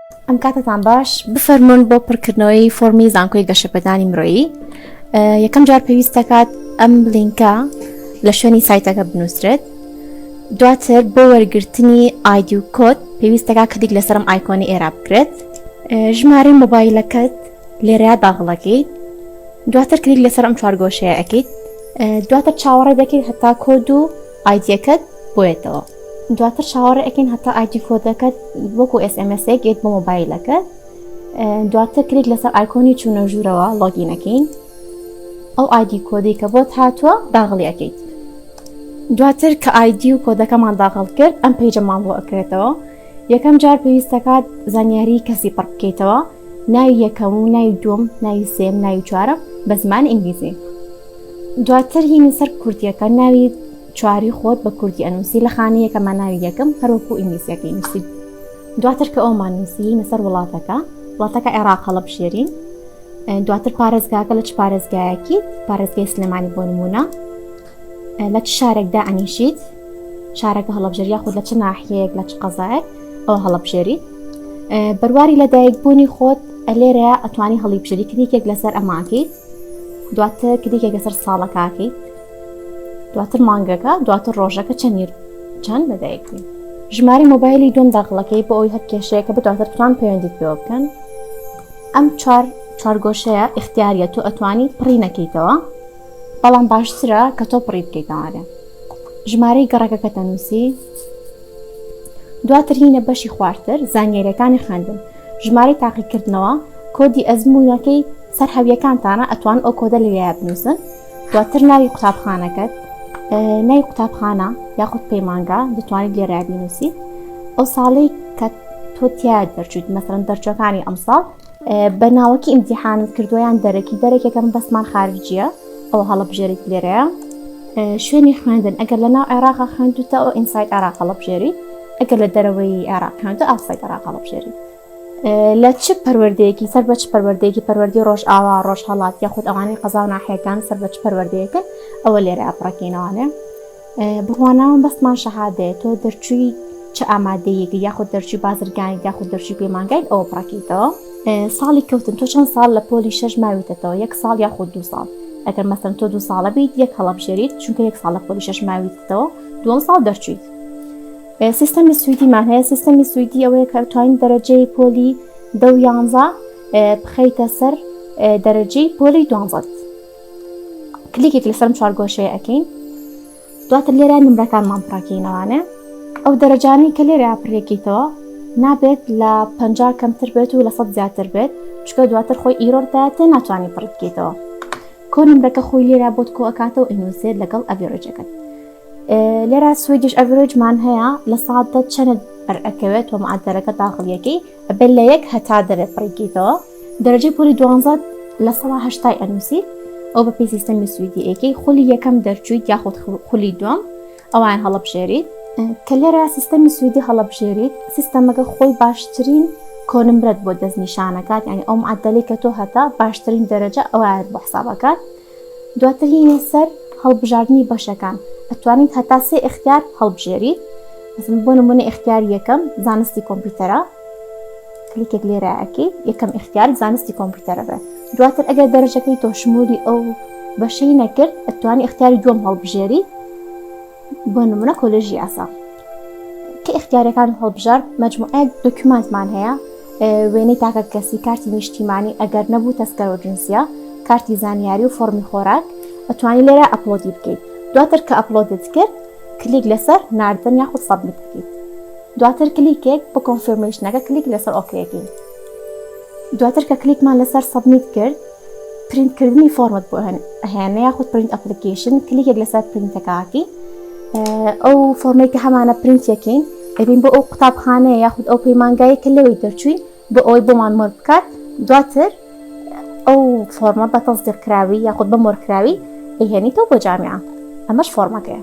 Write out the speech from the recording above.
ئەم کاتتان باش بفەرمونون بۆ پڕکردنەوەی فۆرمی زانکۆی گەشەپێدانی مرۆیی یەکەم جار پێویست دەکات ئەم لینکە لە شوێنی سایتەکە بنووسرێت دواتر بۆ وەرگرتنی ID و کۆد پێویست دەکات کلیک لەسەرم icon ی ئێرا بکرێت ژمارەی مۆبایلەکەت لێرەیا داخڵەکەیت دواتر کلیک لەسەر ئەم چوارگۆشەیە ئەکەیت دواتر چاوەڕێ دەکەیت هەتا کۆد و ID یەکەت بۆیەتەوە دواتر چاوەڕێ ئەکەین هەتا ID کۆدەکەت وەکو SMS ێک یەت بۆ مۆبایلەکەت دواتر کلیک لەسەر icon ی چوونە ژوورەوە login ەکەین ئەو ID کۆدی کە بۆت هاتووە داغڵی ئەکەیت دواتر کە ID و کۆدەکەمان داخڵ کرد ئەم page ەمان بۆ ئەکرێتەوە یەکەم جار پێویستەکات زانیاری کەسی پڕ بکەیتەوە ناوی یەکەم و ناوی دووەم ناوی سێم ناوی چوارەم بە زمانی ئینگلیزی دواتر هینی سەر کوردیەکە ناوی چواری خۆت بە کوردی ئەنووسی لە خانەی یەکەما ناوی یەکەم هەروەکو ئینگلیزیەکەی نووسی دواتر کە ئەومان نووسی لەسەر وڵاتەکە وڵاتەکە عێراق هەڵبژێرین دواتر پارێزگاکە لە چ پارێزگایەکی پارێزگای سلێمانی بۆ نمونە لە چ شارێکدا ئەنیشیت شارەکە هەڵبژێر یاخود لە چ ناحیەیەک لە چ قەزایەک ئەو هەڵبژێریت بەرواری لەدایک بوونی خۆت لێرە ئەتوانی هەڵیبژێری کلیکێک لەسەر ئەماکەیت دواتر کلیکێک لەسەر ساڵەکەکەیت دواتر مانگەکە دواتر ڕۆژەکە چەندی چەند لەدایک بووی ژمارەی مۆبایلی دوم داخڵەکەی بۆ ئەوی هەر کێشەیەکە بتواتر بتوان پەیوەندیت پێوە بکەن ئەم چوار چوارگۆشەیە ئیختیاریە تۆ ئەتوانی پڕی نەکەیتەوە بەڵام باشترە کە تۆ پڕی بکەیتەوانێ ژمارەی گەڕەکەکە تەنووسی دواتر هینە بەشی خوارتر زانیاریەکانی خوێندن ژمارەی تاقیکردنەوە کۆدی ئەزموونەکەی سەر هەویەکانتانە ئەتوان ئەو کۆدە لەوێ بنووسن دواتر ناوی قوتابخانەکەت ناوی قوتابخانە یاخود پەیمانگا دەتوانیت لێرە بینووسیت ئەو ساڵی کە تۆ تیا دەرچویت مەسەرەن دەرچەکانی ئەمساڵ بە ناوەکی ئیمتیحانت کردووە یان دەرەکی دەرەکێکەم بەسمان خارجیە ئەو هەڵبژێریت لێرەیە شوێنی خوێندن ئەگەر لە ناو عێراق خوێندوتە ئەو inside عێراق هەڵبژێریت ئەگەر لە دەرەوەی عێراق خوێندو outside عێراق هەڵبژێریت لە چ پەروەردەیەکی سەر بە چ پەروەردەیەکی پەروەردەی ڕۆژئاوا ڕۆژهەڵات یاخود ئەوانەی قەزا و ناحیەکان سەر بە چ پەروەردەیەکن ئەوە لێرە ئەپڕەکەینەوانێ بڕوانامە بەستمان شەهادەیە تۆ دەرچووی چ ئامادەیەکی یاخود دەرچووی بازرگانی یاخود دەرچووی پەیمانگای ئەوە پڕەکەیتەوە ساڵی کەوتن تۆ چەند ساڵ لە پۆلی شەش ماویتەتەوە یەک ساڵ یاخود دو ساڵ ئەگەر مەسەن تۆ دو ساڵە بیت یەک هەڵبژێریت چونکە یەک ساڵ لە پۆلی شەش ماویتەوە دووەم ساڵ دەرچوویت سیستەمی سویدیمان هەیە سیستەمی سویدی ئەوەیە کە توانین دەرەجەی پۆلی دە و یانزە بخەیتە سەر دەرەجەی پۆلی دوانزەت کلیکێک لەسەرم چوارگۆشەیە ئەەکەین دواتر لێرە نمرەکانمان پڕەکەینەوانێ ئەو دەرەجانەی کە لێرە پڕێکیتەوە نابێت لە پ کەمتر بێت و لە سەد زیاتر بێت چکە دواتر خۆی error داتێ ناتوانانی پڕ بکەیتەوە کۆ نمرەکە خۆی لێرە بۆت کۆ ئەکاتەوە ئەنووسێت لەگەڵ average ەکەت لێرە Swedish average مان هەیە لە ساعتدا چەند بەرئەکەوێت تۆ معدەلەکە داخڵیەکەی ئەبێت لە یەک هەتا دەبێت پڕیکەیتەوە دەرەجەی پۆلی دوانزە لە سەدا هەشتای ئەنووسیت ئەو بە پێی سیستەمی سویدی ئەیکەی خولی یەکەم دەرچوویت یاخود خولی دووەم ئەوان هەڵبژێریت کە لێرە سیستەمی سویدی هەڵبژێریت سیستەمەکە خۆی باشترین کۆنمرەت بۆ دەستنیشانەکات یعنی ئەو معدەلەی کە تۆ هەتا باشترین دەرەجە ئەویان بۆ حسابەکات دواتر یینە سەر هەڵبژاردنی بەشەکان ئەتوانیت هەتا سێ ئیختیار هەڵبژێریت مەسەلەن بۆ نمونە ئیختیار یەکەم زانستی کۆمپیوتەرە کلیکێک لێرە ئەکەیت یەکەم ئیختیار زانستی کۆمپیوتەرە بێ دواتر ئەگەر دەرەجەکەی تۆ شمولی ئەو بەشەی نەکرد ئەتوانی ئیختیاری دووەم هەڵبژێری بۆ نمونە کۆلێژی یاسا کە ئیختیارەکان هەڵبژارد مەجموعەیەک دۆکیومانتمان هەیە وێنەی تاکە کەسی کارتی نیشتیمانی ئەگەر نەبوو تەسکەرە و جنسیە کارتی زانیاری و فۆرمی خۆراک ئەتوانی لێرە upload ی بکەیت دواتر کە upload ت کرد کلیک لەسەر ناردن یاخود submit بکەیت دواتر کلیکێک بۆ confirmation ەکە کلیک لەسەر okay ەکەین دواتر کە کلیکمان لەسەر submit کرد پرینت کردنی فۆرمت بۆ هێنە یاخود print application کلیکێک لەسەر پرینتەکەکەی ئەو فۆرمەی کە هەمانە پرینت یەکەین ئەبین بۆ ئەو قوتابخانەیە یاخود ئەو پەیمانگایە کە لەوەی دەرچوین بۆ ئەوەی بۆمان مۆر بکات دواتر ئەو فۆرمە بە تەسدیق کراوی یاخود بە مۆرکراوی ئەیهێنیتەوە بۆ جامیعە ئەمەش فۆرمەکەیە.